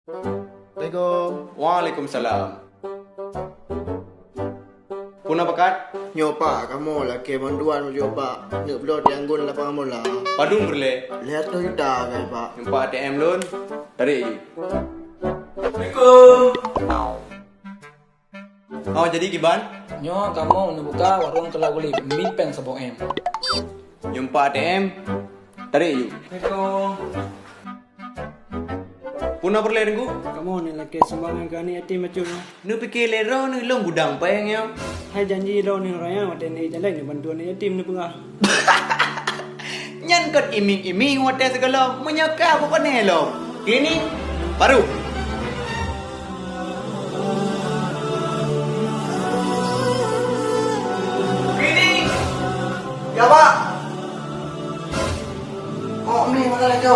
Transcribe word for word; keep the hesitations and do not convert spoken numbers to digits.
Assalamualaikum. Waalaikumsalam. Peue na pakat? Nyoe Pak, kamoe lakée bantuan meunyoe Pak, neuk bloe tiang gon lapangan bola. Padum peureulée? Lhèe reutôh juta sagai Pak. Nyoe Pak A T M lôn, tarek ju. Assalamualaikum. Oh, jadi kiban? Nyoe kamoe neubuka warong keulau gulip, mi péng saboh M. Nyoe Pak A T M, tarek ju. Assalamualaikum. Peue na peureulée Teungku? Kamoe neulakée sumbangan keu aneuk yatim bacut nyoe. Neupike lé droeneuh lôn gudang péng nyoe. Hai janji droeneuh raya watée neujak jalan neubantu aneuk yatim neupeugah. Nyan kon iming-iming watée sigohlom, meunyoe ka bukon lom. Klinik baru. Klinik. Ya, Pak. Oh, mi, makan lagi.